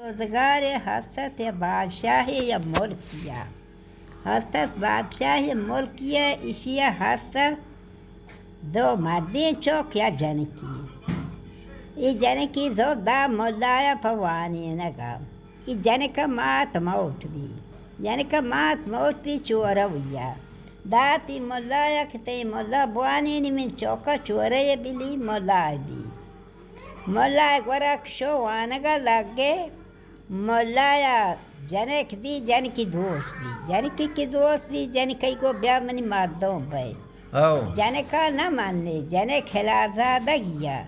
روزگارے ہست ات یا بادشاہے یا ملکے ءَ۔ ہست ات بادشاہے ملکے ءَ، ایشی ءَ ہست ات دو مردیں چک یا جنکے۔ اے جنکے زرت دات ملا ءَ پہ وانینگ ءَ۔ اے جنک ءِ مات موت بی۔ جنک ءِ مات موت بی چورہ ویا۔ داتی ملا ءَ کہ تئی ملا بوانینی من چوکا چورہ ءَ بلی ملا بی۔ ملا ءِ گورا کہ شو وانگ ءَ لگے، ملا ءَ جنک دی، جنکی دوست بی۔ جنکی کہ دوست بی، جنکی گو بیا منی مردم بئے۔ او۔ جنکا نہ منے، جنک ہلار زادگی ءَ۔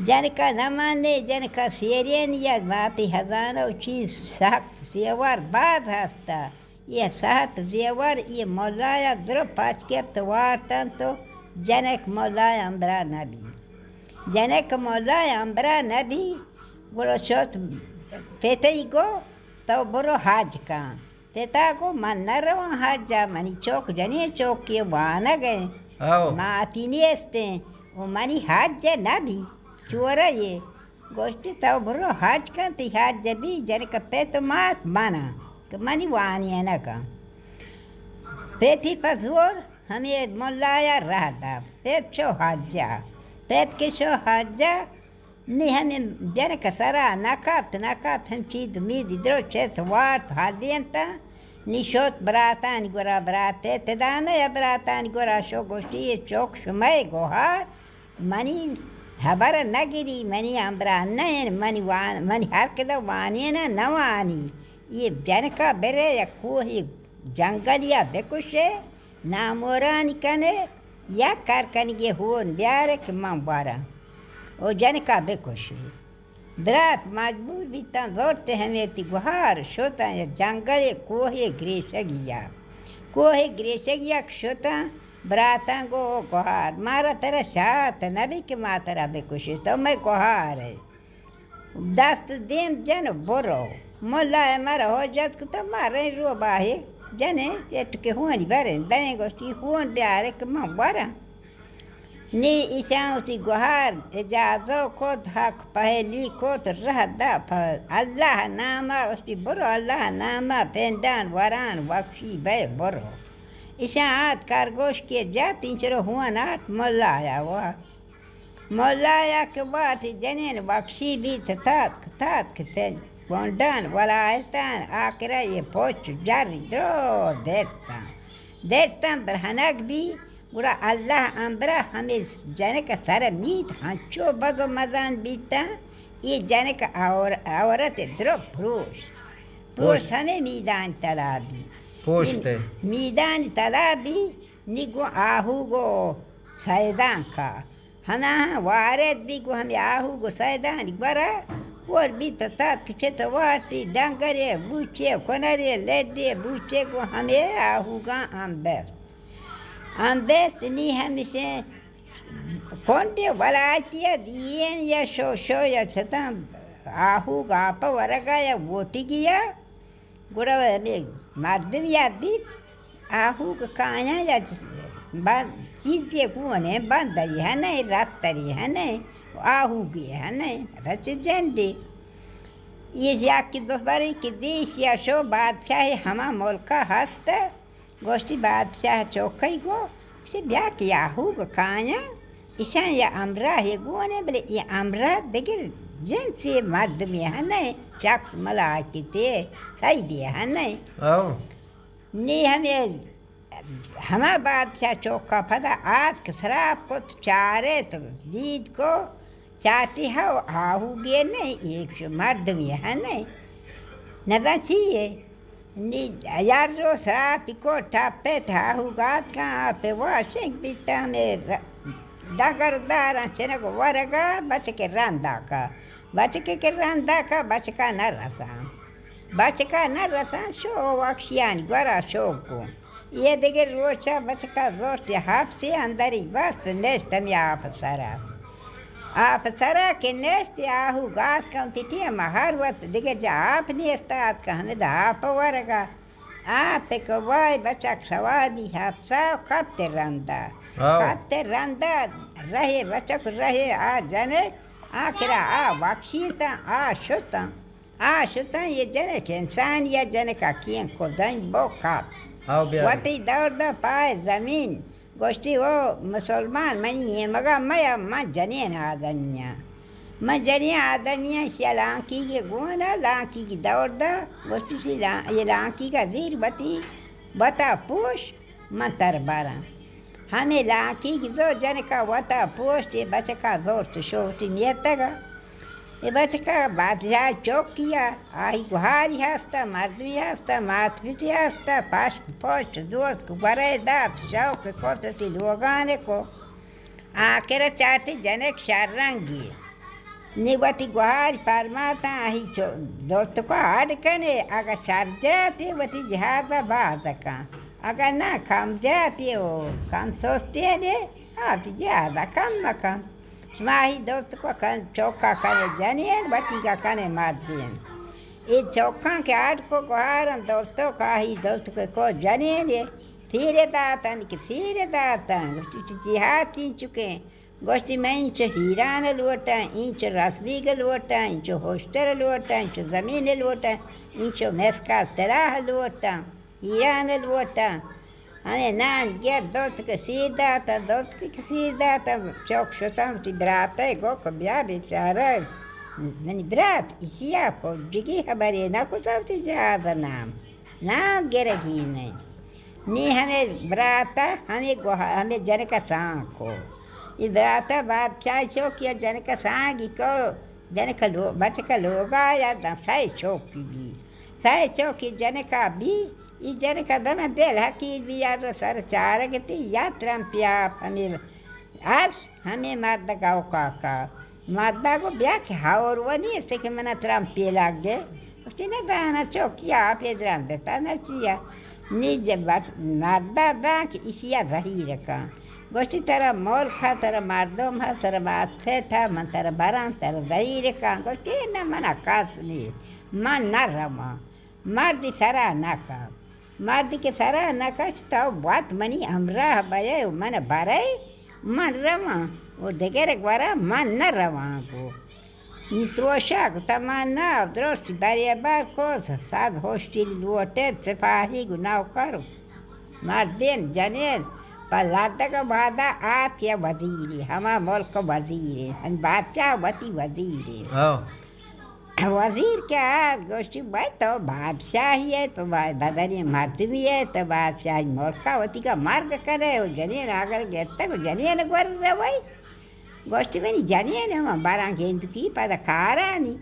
جنکا نہ مانے، جنکا سیرین یا ماتی ہزانہ و چیز سخت زیور باز ہستا۔ یہ سخت زیور یہ ملایا درو پاچ کرت وارتن تو جنک ملایا امرا نبی۔ جنک ملایا امرا نبی، گڑا شوت پیتئی گو تو برو حج کن۔ پتا گو من نہ رواں حج ءَ، منی چوک جنیں چوکے وانگ ءَ انت۔ او۔ ماتی نیست انت و منی حج ءَ نہ بی۔ چورہ یے گوشتی تو برو حج کن، تئی حج ءَ بی، جنک ءِ پت و مات من آں کہ منی وانینگ ءَ۔ پتی پہ زور ہمے ملا ءَ راہ دات۔ پت شو حج ءَ۔ پت کہ شو حج ءَ، نی ہمے جنک ءِ سرا نہ کپت، نہ کپت، ہم چیز میدی درو چست وارت، ہردینت، نی شوت براتانی گورا، برات پیت دانہ یا براتانی گورا شو گوشتی، اے چوک شمئے گوہار، منی ہبر نگری، منی ہمراہ نہ انت، منی وان-، منی ہر کدہ وانینہ نوانی۔ اے جنکا برے یک کوہی جنگلیا بکشے، نامورانی کنے، یک کار کنگی ہون بیارے کہ من وراں۔ او جنکا بکشی۔ برات مجبور بیتاں، زرت ہمے تی گوہار، شتاں یک جنگلے کوہے گریشگیا۔ کوہے گریشگیا کہ شتاں، براتاں گو، او گوہار، مارا ترا شات نبی کہ ما ترا بکشی، تو مئے گوہارے۔ دست دیم جن و برو۔ ملا ء مارا حجت کتہ، ما رئیں روباہے جنیں، اے ٹکے ہونی بریں، دئیں گوشتی ہون بیارے کہ من وراں۔ نی ایشاں وتی گوہار اجازہ کت، حق پہلی کت، رہ دا پہ اللہ ناما، گوشتی برو اللہ ناما، پنڈان وران وکشی بئے برو۔ ایشاں آت کارگوش کے جات، اینچرو ہون آت ملا آیا وا۔ ملایا کہ وتی جنین وکشی بیت، تاتک تاتک تئی گونڈان ولایتان، آکرا یہ پوچ جری درو درتاں۔ درتاں برہنگ بی، گڑا اللہ امبرا ہمے جنک سر میت ہنچو بز و مزان بیتاں، یہ جنک اور-، عورت درو پروش۔ پروش۔ پروش ہمے میدان تلا بی۔ پوشت۔ میدان تلا بی، نی گو آہو گو سیدان کا۔ ہماہاں وارد بی گوں ہمے آہوگ و سیدانی گورا ہور بیت و تاتک چت و وارتی ڈنگرے بوچے کنرے لڈے بوچے گوں ہمے آہوگاں ہم بیست۔ ہم بیست نی ہمشیں کنڈے ولایتی ء دیئین یا شو شو یا چتاں آہوگ آپ ورگا یا ووٹگی ء گڑا ہمے مردم یات دیت، آہوگ کایاں یا بند، چیزے گون ء بند ئی ہنئے، رستری ہنئے، آہوگے ہنئے، رچ جنڈے۔ یہ یکی دو برے کہ دیش یا شو بادشاہ ہما ملکا ہست، گوشتی بادشاہ چوکئی گو، گوشتی بیا کہ آہوگ کایاں، ایشاں یا ہمراہے گون ء، بلے اے ہمراہ دگہ جنسے مردمے ہنئے، شخص ملاکتے سیدے ہنئے۔ او۔ نی ہمے ہما بادشاہ چوکا پدا آتک سراپ کت، چارت، دید کو، چاتی ہو آہوگے نئے، ایک مردمے ہنئے۔ نزاں چیے؟ نی یار رو سراپی کو ٹپت، آہوگ آتکاں، آپ واشنگ بیتاں، ہمے ر-، ڈگر داراں چنگ ورگا، بچکے رندا کا۔ بچکے کہ رندا کا، بچکا نہ رساں۔ بچکا نہ رساں، شو وکشیانی گورا شو گوں۔ یہ دگہ روچا بچکا زرت ہفتے اندری بست نشت ہمے آپ سرا۔ آپ سرا کہ نشت، آہوگ آتکاں وتی ٹیم ہر وقت دگہ جا آپ نیست، آتکاں ہمدا آپ ورگا۔ آپ کہ وای بچک سواری ہفسا کپت رندا۔ ہاو۔ کپت رندا رہے بچک رہے آ جنک آخرا آ وکشیتاں آ شتاں۔ آ شتاں، یہ جنک انسان یا جنک اکین کدن بو کپ۔ ہاو، بیا۔ وتی دور دا پائے زمین۔ گوشتی، او مسلمان، منی نیمگا میا، من جنین آدمیاں۔ من جنین آدمیاں، شیا لانکی کے گونا، لانکی کی دور دا، گوشتی، سی لا-، یہ لانکی کا زیر بتی، بتا پوش۔ من تر باراں۔ ہمے لانکیگ زو جنکا وتا پوشت، اے بچکا زورت شوتی میتگا۔ اے بچکا بادشاہ چوکیا، آئی گوہاری ہستا، مردمی ہستا، مات پتی ہستا، پشک پشت زورت، گورے دات، شوق کت، تی لوگانے کو۔ آخر چاتی جنک شررنگی۔ نی وتی گوہار پرماتاں، آہی چو دوتکا اڈ کنے، اگہ شر جاتی وتی جہازا باز کن، اگہ نہ کم جاتی و کم سستی دے، آتی جہازا کم مکن۔ شما آہی دوتکا کن، چوکا کنے جنین، وتیگا کنے مردین۔ اے چوکاں کہ اڈ کو گوہارن دوتکا، آہی دوتکا کو جنین، تیرے داتن کہ تیرے داتن، گوشتی، تو جہاز چین چکے۔ گوشتی، من اینچو ہیران لوٹاں، اینچو رسبیگ لوٹاں، اینچو ہوشتر لوٹاں، اینچو زمین لوٹاں، اینچو مسکال تراہ لوٹاں، ہیران لوٹاں۔ ہمے نان گر دوتک سیر داتاں، دوتک سیر داتاں، چوک شتاں وتی براتئے گوک، بیا بیچارہ منی برات، اشیا پوجگی خبرے نہ کتاں وتی جہاز نام۔ نام گرگی نہ۔ نی ہمے براتا ہمے گوہ-، ہمے جنکا سانگ کو۔ اے براتا بادشاہ چوکی جنکا سانگی کو، جنکا لو-، بچکا لوگا یا داں سئے چوکی بی۔ سئے چوکی جنکا بی، ای جنکا داں دل حقیر بی، یا رو سر چارگتی یا ترمپیا ہمے ارش ہمے مردگا و کاکا۔ مردا گو بیا کہ ہور و نیست کہ منا ترمپی لگے۔ گوشتی، نہ زانا چوکی آپے درندتا نہ چیا۔ نی جب مردا داں کہ اشیا زہیر کن۔ گوشتی، ترا ملک ہا، ترا مردم ہا، ترا بات پیت ہا، من ترا براں، ترا زہیر کن۔ گوشتی، نہ منا کس نیست، من نہ رواں۔ مردی سرا نہ کپ۔ مردی کہ سرا نہ کپت، تو وت منی ہمراہ بئے و من برئے، من رواں و دگرے گورا من نہ رواں گو۔ نی تروشا گوتا، من نہ، درست بری بر کو، صد ہوشتری لوٹت، سپاہی گو نوکر و مردین جنین پہ لدگ بادا آت یا وزیری، ہما ملک وزیری، ہم بادشاہ وتی وزیری۔ ہاں۔ وزیر کہ آت گوشتی، بھئی تو بادشاہی ئے، تو با-، بدنی مردمی ئے، تو بادشاہی ملکا وتیگا مرگ کنے و جنین اگر گرتگ و جنین گور روئی۔ گوشتی، منی جنین من براں گندکی پدا کارانی۔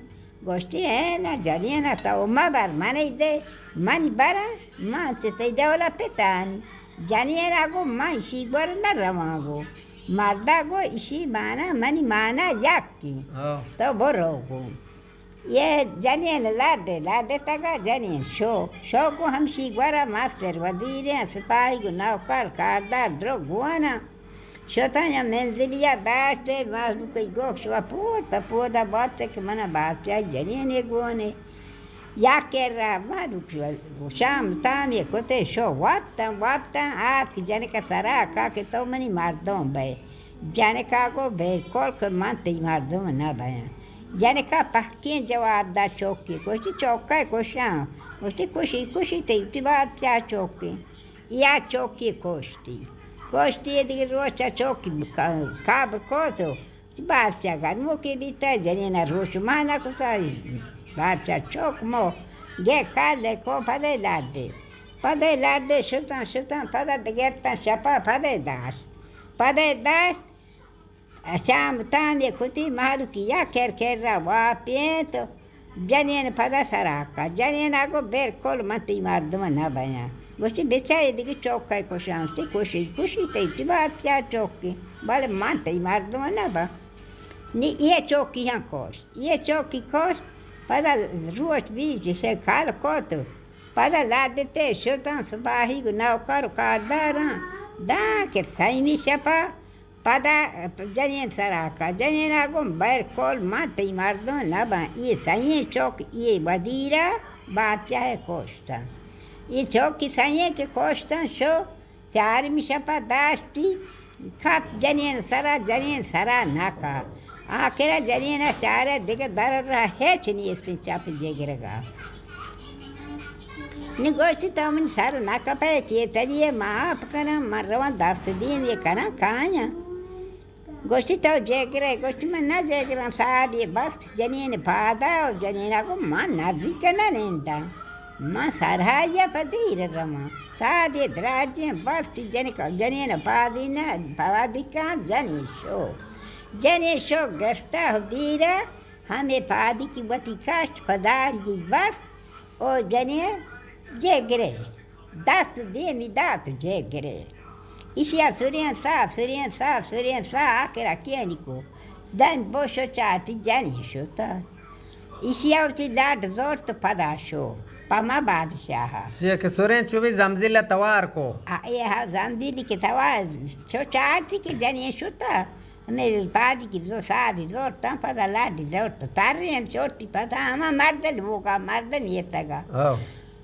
گوشتی، اے نہ جنین تو مبر، منی دے، منی براں، من چہ تئی ڈولا پتانی۔ جنین گو من اشی گور نہ رواں گو۔ مردا گو اشی مانا، منی مانا یکی۔ ہاں۔ تو برو گو۔ یہ جنین لڈ، لڈ تگا جنین شو، شو گو ہمشی گورا مستر وزیریں، سپاہی گو نوکر کاردار درو گوانا۔ شتاں یا منزلیا داشت، مہلوکی گوک شوا پوت، پودا بات کہ منا بادشاہ جنین گونے۔ یا کرا مہلوک شوا شام تامی کتے شو وپتن، وپتن آت کہ جنک سرا کا کہ تو منی مردم بئے۔ جنکا گو بالکل کہ من تئی مردم نہ بیاں۔ جنکا پہکیں جواب دا چوکی، گوشتی چوکا کشاں۔ گوشتی کشی، کشی تئی، تئی بادشاہ چوکی۔ یا چوکی کشتی۔ کشتی دگہ روچا چوکی کا-، کاب کو تو بادشاہ گرموکی بیتا، جنینا روچ مانا کتا، بادشاہ چوک مو گے کالے کو پدے لڈے۔ پدے لڈے شتاں، شتاں، پدا دگرتاں شپا پدے داشت۔ پدے داشت، شام تامے کتی مہلوکی یا کر کرا واپینت، جنین پدا سرا کا۔ جنینا گو بالکل من تئی مردم نہ بیاں۔ گوشتی بچا اے دگہ چوکا کشاں، گوشتی کشی، کشی تئی، تئی بادشاہ چوکی، بلے من تئی مردم نہ باں۔ نی اے چوکی ہم کشت۔ اے چوکی کشت، پدا روچ بیچ شکار کت، پدا لڈتے شتاں سپاہی گو نوکر و کارداراں، داں کہ سیمی شپا پدا جنین سرا کا۔ جنینا گو بالکل من تئی مردم نہ باں۔ اے سئیں چوک اے وزیرا بادشاہ کشتن۔ اے چوکی سئیں کہ کشتن شو، چارمی شپا داشتی، کپت جنین سرا، جنین سرا نکا۔ آخر ءَ جنین ءَ چارت دگہ در ءَ را ہچ نیست چپ جگرگ ءَ۔ نی گوشتی تو منی سر نہ کپئے، کیتری ءَ معاف کناں، من رواں دست دیم ءَ کناں کایاں۔ گوشتی تو جگرے؟ گوشتی من نہ جگراں، سادی بست جنین پادا و جنین ءَ گو من نزیک نہ ننداں، من سرہائی ءَ پہ دیر رواں۔ سادی دراجیں بست جنک، جنین پادی نہ پادی کاں، جنین شو۔ جنین شو گشتہ و دیر ءَ ہمے پادی کہ وتی کشت پداری بست و جنین جگرے۔ دست دیمی دات جگرے۔ ایشی ءَ سرین سا، سرین سا، سرین سا، آخر ءَ کینی کو دن بوشو چاتی جنین شتا۔ ایشی ءَ وتی لاڈ زورت پدا شو پہ ما بادشاہ ءَ۔ ایشی ءَ کہ سرین چو بی زمزیل ءَ توار کو۔ آ، اے ہا زمزیلی کہ توار چو چارتی کہ جنین شتا۔ ہمے پادی کہ زو سادی زورتاں، پدا لاڈی زورت ترین چوٹی پدا ہما مرد لوگا مردم یتگا۔ ہو۔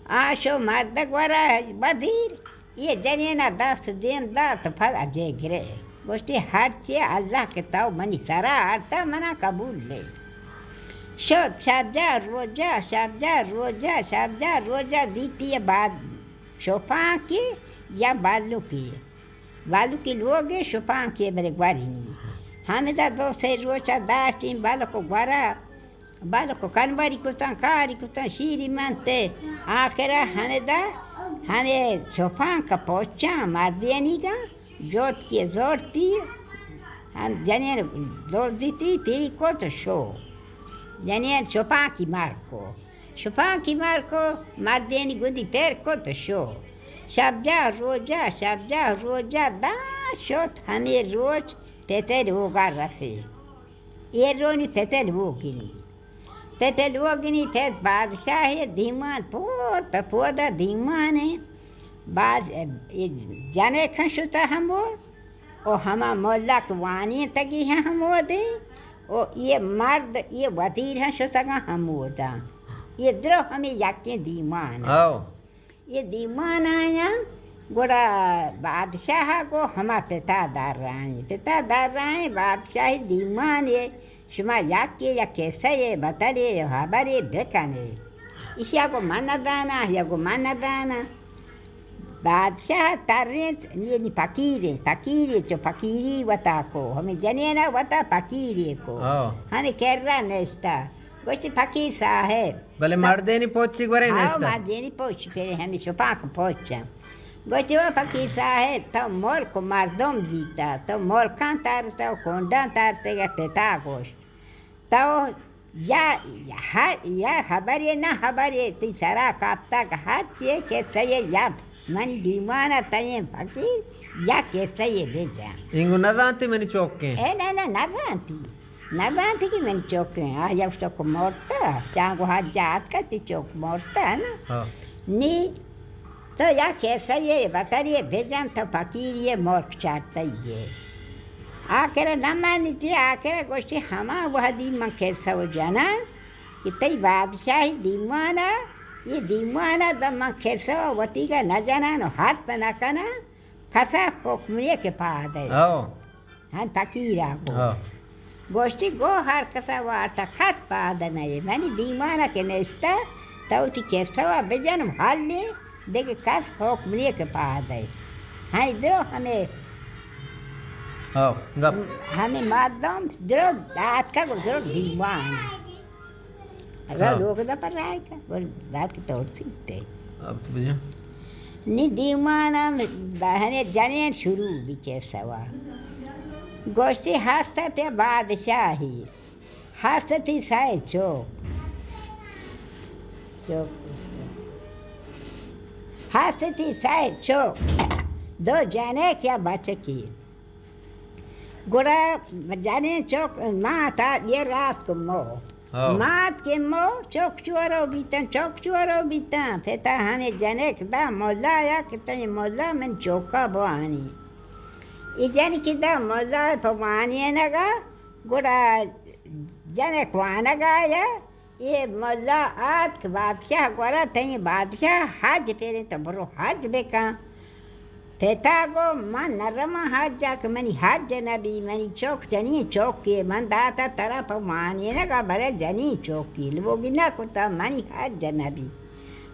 آ شو مردک ورا وزیر، یہ جنینا دست دیم دات پدا جگرے۔ گوشتی ہرچی اللہ کہ تو منی سرا آرتا منا قبول لے۔ شد شبجا روجا، شبجا روجا، شبجا روجا دیتی بعد شوپانکی یا بالوکی۔ بالوکی لوگے شوپانکے بلے گوارینی۔ ہمدا دو سے روچا داشتیں بالکو گورا، بالکو کنبری کتاں، کاری کتاں، شیری منتے۔ آخرا ہمدا ہمے شوپانک پوچاں مردینیگاں، جوتکی زورتی، ہم جنین دوزیتی، پیری کت شو۔ جنین شوپانکی مار کو۔ شپانکی مار کو، مردینی گدی پر کت شو۔ شبجاہ روجا، شبجاہ روجا داں شت، ہمے روچ پتر اوگا رسی۔ ایرونی پتر اوگنی۔ پتر اوگنی پت بادشاہ دیمان پور پہ پودا دیمانے۔ باز جنے کن شتا ہمو۔ و ہما ملا کہ وانینتگی ہم ہمودیں، و یہ مرد، یہ وزیر ہم شتگاں ہموداں۔ یہ درو ہمیں یکیں دیمان۔ ہو۔ یہ دیمان آیاں، گڑا بادشاہ گو ہما پتا در رائیں۔ پتا در رائیں، بادشاہ دیمان یہ شما یکے یک قصہ یے بتلے یا حبرے بکنے۔ ایشیا گو من ندانا، یا گو من ندانا۔ بادشاہ ترینت، یعنی فقیرے، فقیرے چو فقیری وتا کو، ہمیں جنینا وتا فقیرے کو۔ ہاں۔ ہمیں کرا نشتا۔ گوشت فقیر صاحب۔ بلے مردینی پوچی گورے ہاں، نشتا۔ مردینی پوچ پہ ہمیں شپاک پوچا۔ گوشت او فقیر صاحب، تو ملک و مردم جیتا، تو ملکان ترتا و کنڈان ترتا یا پتا گوشت۔ تو یا ہر، یا حبرے نہ حبرے، تئی سرا کپتگ ہر چیے کہ تئی یب منی دیوانا تئیں فقیر یا کہ تئی بجا۔ اینگو نزانتی منی چوکیں؟ اے نہ، نہ، نزانتی۔ نزانتی کہ منی چوکیں۔ آ یک چوک مرتا، چانگو حج آتکا تی چوک مرتا نا۔ ہاں۔ نی تو یا کیسہ یے بتری بجن تو فقیری ملک چارتئی۔ آخر نمانی تی آخر گوشتی ہما وحدی من کیسہ و جنان کہ تئی بادشاہی دیوانا، یہ دیوانا دا من کیسہ و وتیگا نجنان و حرف نکنان، کسا حکم نیه کہ پادے۔ ہاں۔ ہن فقیرا گو۔ ہاں۔ گوشتی گو ہر کسا وارتا کس پاد نئے۔ منی دیمانا کہ نشتا، تو تی کسوا بجن حلی، دیگه کس حکم نیه کہ پادے۔ ہن درو ہمیں ہاں، گپ۔ ہمیں مردم درو دات کا گو درو دیوان۔ را ہاں۔ لوگ دا پر رائے کا، ور دات کی تورتی تے۔ اب بجا۔ نی دیوان ہم بہنے جنین شروع بھی کے سوا۔ گوشتی ہستا تے بادشاہی۔ ہستی سائے چوک۔ چوک۔ ہستی سائے چوک۔ دو جنے کیا بچکی۔ گڑا جنین چوک ماتا یہ رات کو مو۔ ہاں۔ مات کہ مو چوک چورو بیتن، چوک چورو بیتن۔ پتا ہمیں جنک دا ملا یا کہ تئی ملا من چوکا بوانی۔ ای جنکی دا ملا پہ وانینگا، گڑا جنک وانگا یا، اے ملا آتک بادشاہ گورا، تئی بادشاہ حج پیریں تو برو حج بکن۔ پتا گو، من نرماں حج ءَ کہ منی حج نہ بی، منی چوک جنین چوکے، من داتا ترا پہ وانینگ ءَ، بلے جنین چوکے لوگی نہ کتا، منی حج نہ بی۔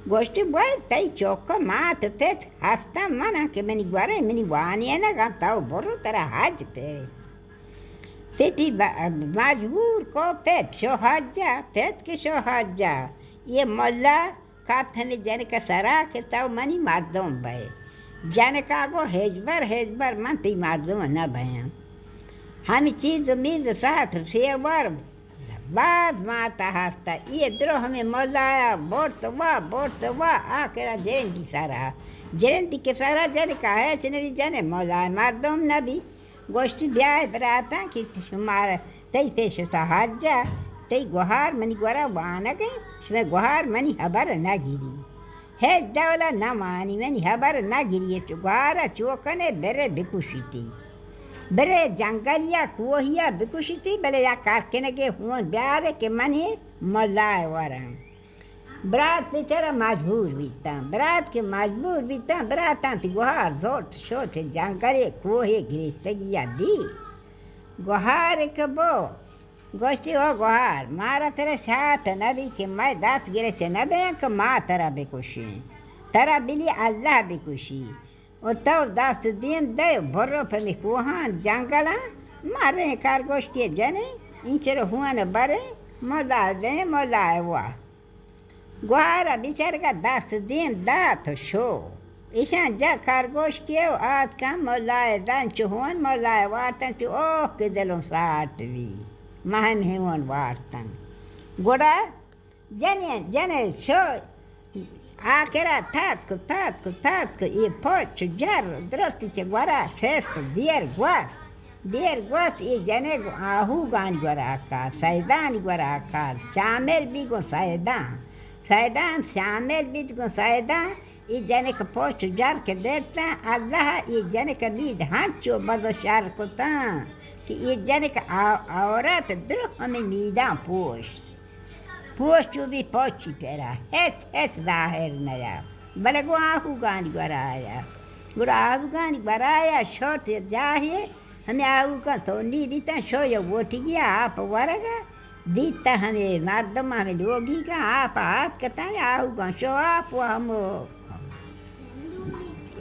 گوشتی، بوئے تئی چوک ءَ مات پت ہستاں، من آں کہ منی گورے منی وانینگ ءَ، تو برو ترا حج پہ۔ پتی ب-، مجبور کو پت شو حج ءَ، پت کہ شو حج ءَ۔ یہ ملا کپت ہمے جنک ءِ سرا کہ تو منی مردم بئے۔ جنک ءَ گو ہچبر، ہچبر من تئی مردم نہ بئیاں۔ ہمے چیز و میز و ساعت و سیور باز مات ءَ ہست ءَ۔ اے درو ہمے ملا ءَ برت وا، برت وا، آخر ءَ جرندی سرا۔ جرندی کہ سرا جنک ءَ ہچ نبی، جنک ملا ءِ مردم نبی۔ گوشتی، بیائے براتاں کہ شمارا تئی پہ شتا حج ءَ، تئی گوہار منی گورا وانگ ءَ، شمئے گوہار منی ہبر نہ گری۔ ہچ ڈول ءَ نہ مانی، منی ہبر نہ گری، چو گوہار ءَ چو کنے، برے بکشیتی۔ برے جنگلی ءَ کوہی ءَ بکشیتی، بلے یا کارکنگے ہون بیارے کہ منی ملا ءَ وراں۔ برات بیچارہ مجبور بیتاں۔ برات کہ مجبور بیتاں، براتاں تی گوہار زرت شت جنگلے کوہے گریستگی ءَ دی۔ گوہار کہ بو، گوشتی، او گوہار، مارا ترا شات نہ بی کہ مئے دست گرچ نہ دیاں کہ ما ترا بکشیں۔ ترا بلی اللہ بکشی۔ و تو دست و دیم دئے، برو پہ می کوہان جنگلاں، مریں کرگوشکے جنیں، اینچر ہون بریں، ملا دیں، ملا وا۔ گوہارا بیچارگا دست و دیم دات و شو۔ ایشان جا کرگوشکے و آتکن ملا دن چو ہون، ملا وارتن چو اوہ کہ دلوں ساٹ بی۔ مہم ہیون وارتن۔ گڑا جنین، جنین شو آکرا تاتک، تاتک، تاتک، اے پوچ جر درستی چہ گورا سست دیر گوست، دیر گوست، اے جنک آہوگانی گورا کار، سیدانی گورا کار، شامل بی گوں سیدان، سیدان شامل بیت گوں سیدان، اے جنک پوچ جر کہ درتاں، اللہ اے جنک مید ہنچو بد و شر کتاں کہ اے جنک آ-، عورت درو ہمیں میدان پوشت۔ پوش چو بی پوچی پیرا، ہچ، ہچ ظاہر نیا۔ بلے گوں آہوگانی گورا آیا۔ گڑا آہوگانی گورا آیا، شوت جاہے، ہمیں آہوگاں تو نی بیتاں، شو یا ووٹگی آپ ورگا، دیتا ہمیں مردم ہمیں لوگی کا آپ آت کتاں، آہوگاں شو آپ و ہم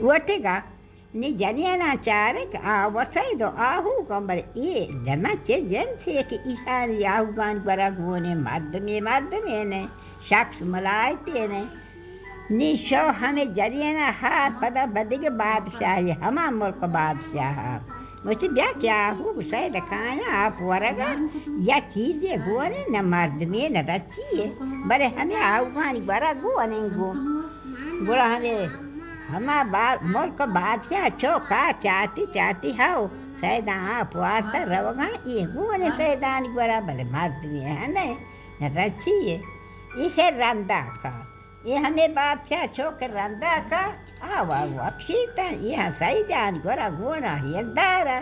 ووٹگا۔ نی جنیناں چارک آ وسید و آہوگاں، بلے اے دمہ چہ جنسے کہ ایشانی آہوگانی گورا گونے مردمے، مردمے نے، شخص ملائکے نے۔ نی شو ہمے جنینا ہار پدا بدگہ بادشاہے، ہما ملک بادشاہا۔ گوشتی، بیا کہ آہوگ سید کایاں آپ ورگا، یا چیزے گونے، نہ مردمے نہ رچیے، بلے ہمے آہوگانی گورا گونے گو۔ گڑا ہمے ہما با-، ملک بادشاہ چوکا چاٹی چاٹی ہاو، سیداں آپ وارتا روگاں، اے گونے سیدانی گورا، بلے مردمے ہنے، نہ رچیے۔ ایشے رندا کا۔ اے ہمے بادشاہ چوک رندا کا، آوا وپشیتاں، اے ہم سیدانی گورا گونا ہیلدارا۔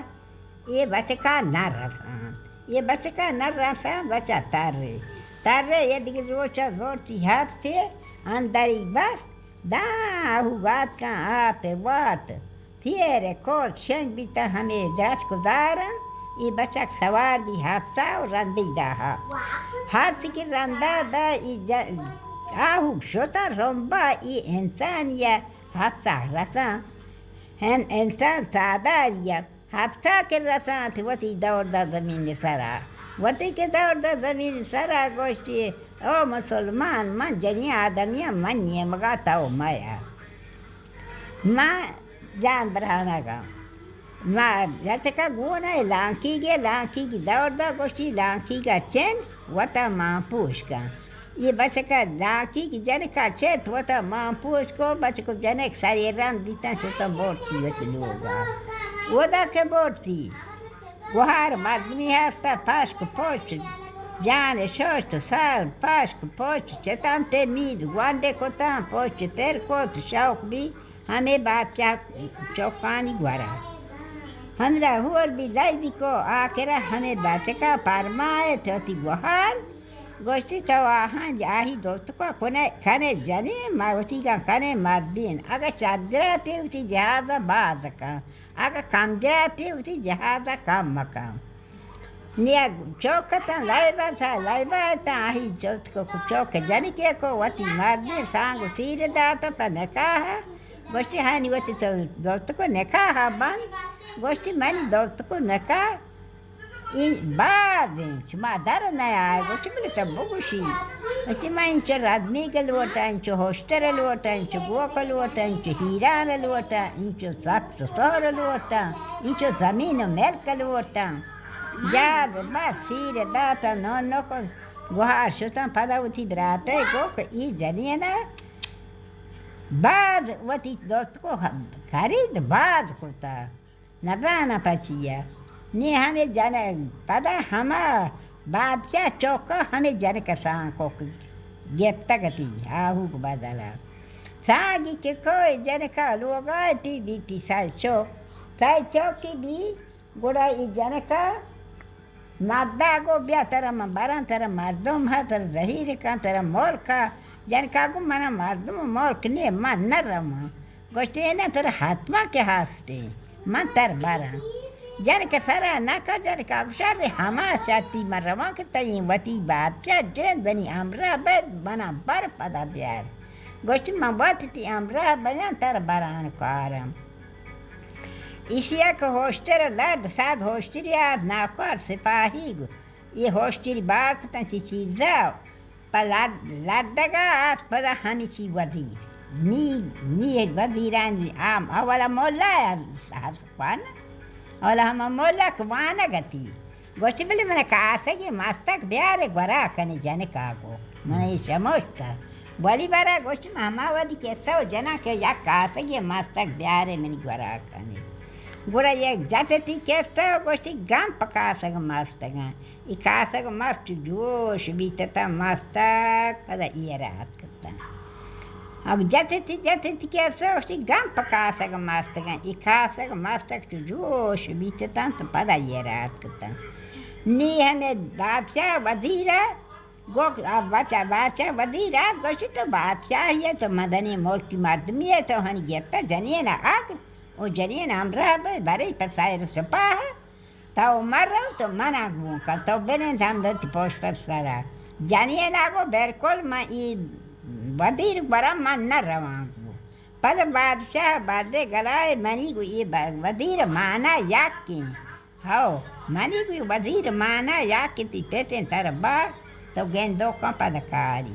اے بچکا نہ رسان۔ اے بچکا نہ رسان، بچا ترے۔ ترے، اے دگہ روچا زورتی ہفتے، اندری بست، داں آہوگ آتکاں آپ وات، پیر کور شنگ بیتاں ہمے درچک و داراں، اے بچک سوار بی ہفتا و رندی داہا۔ ہرچی کہ رندا دا، اے ج-، آہوگ شتاں رمبا، اے انسانی ہفتا رساں، ہن انسان ساداری ہفتا کہ رسانت وتی دور دا زمین سرا۔ وتی کہ دور دا زمین سرا گوشتی، او مسلمان، من جنی آدمیاں، من نیمگا تو میا۔ ما جان برانگا۔ ما جتکا گونا لانکیگے، لانکیگی دور دا گوشتی، لانکیگا چن وتا مان پوش کن۔ اے بچکا لانکیگی جنکا چت وتا مان پوش کو، بچکو جنک سرے رند بیتن، شتن بورتی وتی لوگا۔ اودا کہ بورتی، گوہار مردمی ہستا، پشک پوچ جان ششت، سر پشک پوچ، چتن تے مید گونڈے کتن، پوچ پر کت، شوق بی ہمے بادشاہ چوکانی گورا۔ ہمدا ہور بی، لئی بی کو، آخرا ہمے بچکا پرمائے تو تی گوہار گوشتی، تو آہاں آہی دوتکو کنے، کنے جنین، ما وتیگاں کنے مردین۔ اگہ چدراتے وتی جہازا باز کن، اگہ کمدراتے وتی جہازا کم مکن۔ نیا چوک اتاں، لائبا تا، لائبا اتاں، آہی چوک کو، چوک جنکے کو وتی مردین سانگ و سیر داتا پہ نکاح۔ گوشتی، ہانی وتی تو دوتکو نکاح بند۔ گوشتی، منی دوتکو نکاح این بعد انت، شما در نیائے۔ گوشتی، بلے تو بگوشی۔ گوشتی، من انچو ردمیگ لوٹاں، انچو ہشتر لوٹاں، انچو گوک لوٹاں، انچو ہیران لوٹاں، انچو سخت سہر لوٹاں، انچو زمین و ملک لوٹاں۔ جاد بس سیر داتاں، نونک گوہار شتاں، پدا وتی براتے گو کہ ای جنینا باز وتی دوتکو خرید باز کتا۔ نزاناں پہ چیا۔ نی ہمے جن، پدا ہما بادشاہ چوکا ہمے جنک سانگ کو گپتگ اتی، آہوک بدلا۔ سانگی کہ کوئی جنکا لوگا تی بیتی سائی چوک، سائی چوکی بی، گڑا ای جنکا مدا گو بیا ترا من براں، ترا مردم ہا، ترا زہیر کن، ترا ملک ہا۔ جنکا گو منا مردم و ملک نیے، من نہ رواں۔ گوشتی، نہ، ترا حتما کہ ہستے، من تر براں۔ جنک سرا نہ کا، جنکا گو شر، ہما شرطی من رواں کہ تئی وتی بادشاہ جند منی ہمراہ بید، منا بر پدا بیار۔ گوشتی، من وت تی ہمراہ بیاں، تر بران کارم۔ ایشی ء کہ ہوشتر لڈ، سد ہوشتری آت، ناکار سپاہی گو، یہ ہوشتری بار کتن چی چیزا، پہ لڈ، لڈگا آت، پدا ہمیشی وزیر۔ نی، نی وزیرانی عام اولا مولا ہست کن۔ اولا ہما مولا کہ وانگ اتی۔ گوشتی، بلے من کاسگی مستک بیارے گورا کنی جنکا گو۔ من ای شموشتا۔ ولی برا گوشتی، من ہما ودی کسہ و جناں کہ یک کاسگی مستک بیارے منی گورا کنی۔ گڑا یک جتتی کسہ و گوشتی، گم پہ کاسگ مستگاں۔ ای کاسگ مست جوش بیتتا مستک، پدا ای رات کتن۔ اگہ جتتی جتتی کسہ گوشتی، گم پہ کاسگ مستگاں۔ ای کاسگ مستک چو جوش بیتتاں تو پدا یہ رات کتن۔ نی ہمے بادشاہ وزیرا گو، آ بادشاہ، بادشاہ وزیرا گوشتی، تو بادشاہی ہے، تو مدنی ملکی مردمی ہے، تو ہنی گپتا جنین آگ، او جنین ہمراہ بے، برے پہ سایر سپاہ۔ تو مرو تو منا گون کن، تو بنند ہم وتی پشت سرا۔ جنینا گو، بالکل من ای وزیر گورا من نہ رواں گو۔ پد بادشاہ بردے گلائے، منی گو ای ب-، وزیر مانا یکیں۔ ہو، منی گو وزیر مانا یکیں، تی پتیں تر با، تو گندو کن پد کاری۔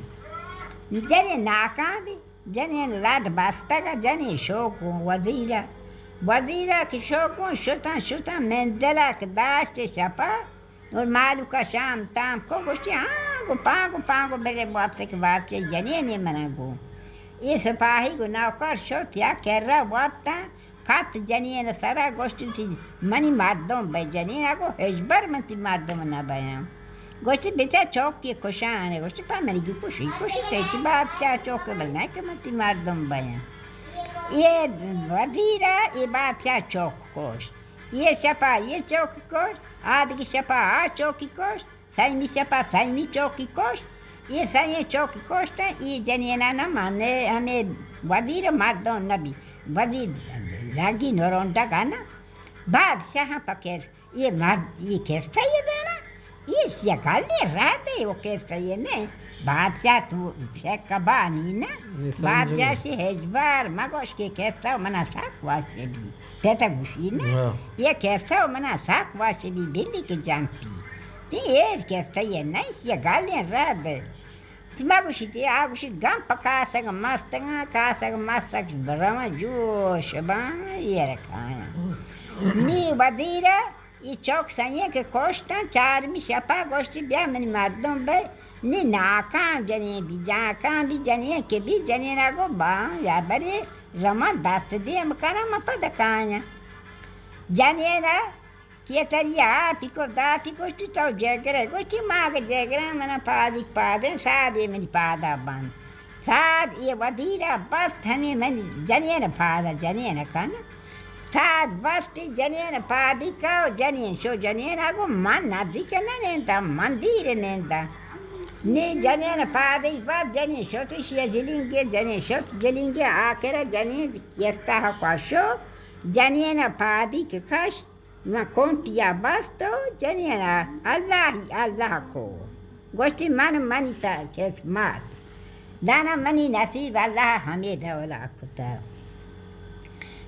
جنین ناکام بی۔ جنین لڈ بستگ ء جنین شوکوں وزیر ء۔ وزیر ء کہ شوکوں شتاں، شتاں مندل ء کہ داشت شپ ء، اور مالوک ء شام تام کو گوشتی، ہاں گو پانگو، پانگو بلے واپس کہ واپس جنین ء من ء گو۔ اے سپاہی گو نوکر شت یا کرا وپتاں، کپت جنین سرا گوشت، وتی منی مردم بئے۔ جنین ء گو، ہچبر من تی مردم نہ بیاں۔ گوشت، بچار چوکی کشان۔ گوشت، پہ منی گو کشی، کشی تئی تی بادشاہ چوک، بل نہ کہ من تی مردم بیاں۔ یہ وزیر ء یہ بادشاہ چوک کشت۔ یہ شپا یہ چوک کشت، آدگی شپا آ چوکی کشت۔ سیمی شپا سیمی چوکی کشت۔ یہ سیمی چوکی کشت، یہ جنینانا مانے ہمیں وزیر مردم نبی۔ وزیر لگی نرونڈگا نا۔ بادشاہ پکر یہ مرد، یہ کسہ یہ دینا۔ یہ سیگل نے رہ دے، وہ کسہ یہ نہیں۔ بادشاہ تو شکبانی نا۔ بادشاہ سی ہجبار مگوش کہ کسہ منا سک واش بی۔ پتہ گوشی نا؟ ہاں۔ یہ کسہ منا سک واش بی، بلی کہ جانتی۔ تی ایر کسہ یہ نہیں، یہ گالیں رد۔ ما گوشی تی، آ گوشی گم پہ کاسگ مستگاں، کاسگ مستگ برواں جوش باں، یہ رکھاں۔ نی وزیرہ ای چوک سئیں کہ کشتاں، چارمی شپا گوشتی، بیا منی مردم بئے، نی ناکاں جنین بی، جاکاں بی جنین کہ بی، جنینا گو باں یا بری رمان دست دیم کناں، من پد کایاں۔ جنینا کیتری آپی کو داتی گوشتی، تو جگرے؟ گوشتی، ما اگہ جگرے منا پادی پادیں، سادے منی پادا بند۔ ساد یہ وزیرا بست ہمیں من جنین پادا جنین کن۔ ساد بستی جنین پادی کا، جنین شو، جنین اگو من نزدیک نہ نیندا، من دیر نیندا۔ نی جنین پادی بعد جنین شت، شی جلینگے، جنین شت جلینگے، آخر جنین یستا کشو، جنین پادی کہ کشت، نہ کنٹیا بست و جنین اللہ، اللہ کو۔ گوشتی من منی تا قسمت۔ دانا منی نصیب اللہ ہمے ڈولا کتا۔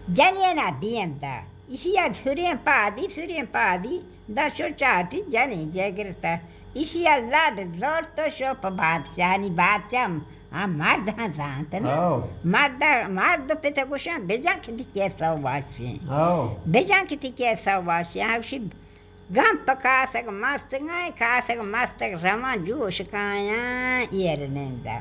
جنینا دیم دا۔ ایشی ء سریں پادی، سریں پادی، دشو چاٹی جنیں جگرتا۔ ایشی ء لڈ زرت و شو پہ بادشاہانی۔ بادشاہ ہم مرد ہم زانت نا۔ ہو۔ مرد، مرد و پت گوشاں بجن کہ تی کیسا واشیں۔ ہو۔ بجن کہ تی کیسا واشیں۔ ہمشی گم پہ کاسگ مستگاں، کاسگ مستگ رواں جوش کایاں ایر نندا۔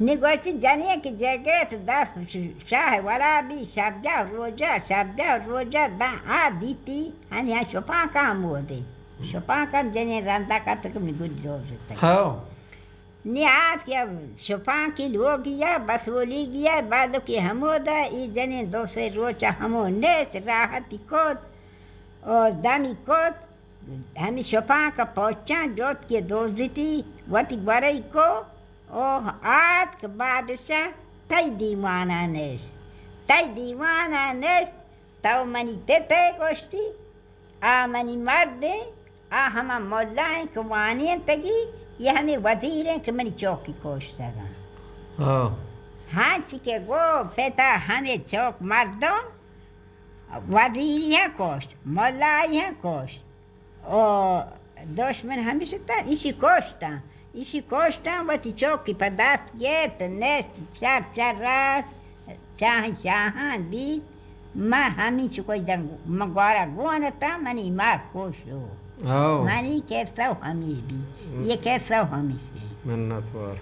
نی گوشتی جنین کہ جگت دست شاہ ورا بی، شبجا روجا، شبجا روجا داں آ دیتی، ہنی ہاں شپانکاں مودے۔ شپانکاں جنین رندا کتگ نی گوج دوزتگ۔ ہو۔ نی آتک شپانکی لوگیا، بسولیگیا، بالکی ہمودا، ای جنین دو سے روچا ہمو نیست، راحتی کت۔ او دمی کت، ہمی شپانک پوچاں جوت کہ دوزتی، وتی گورئی کو، او آتک بادشاہ تئی دیوانا نشت، تئی دیوانا نشت، تو منی پتے گوشتی، آ منی مردیں، آ ہما ملائیں کہ وانینتگی، یہ ہمیں وزیریں کہ منی چوکی کوشتگاں۔ ہاں۔ ہنچ کہ گو پتا ہمیں چوک مردم وزیری ہم کشت، ملائی ہم کشت۔ او دشمن ہمیش تا، ایشی کشتاں، ایشی کشتاں، وتی چوکی پہ دست گیت، نشت، چر چر رست، چاہن چاہان بیت۔ من ہمینچو کوئی دن، من گوارا گون اتاں، منی مار کشو۔ او۔ منی کسہ ہمیش بیت، یہ کسہ ہمیش بیت۔ منت وار۔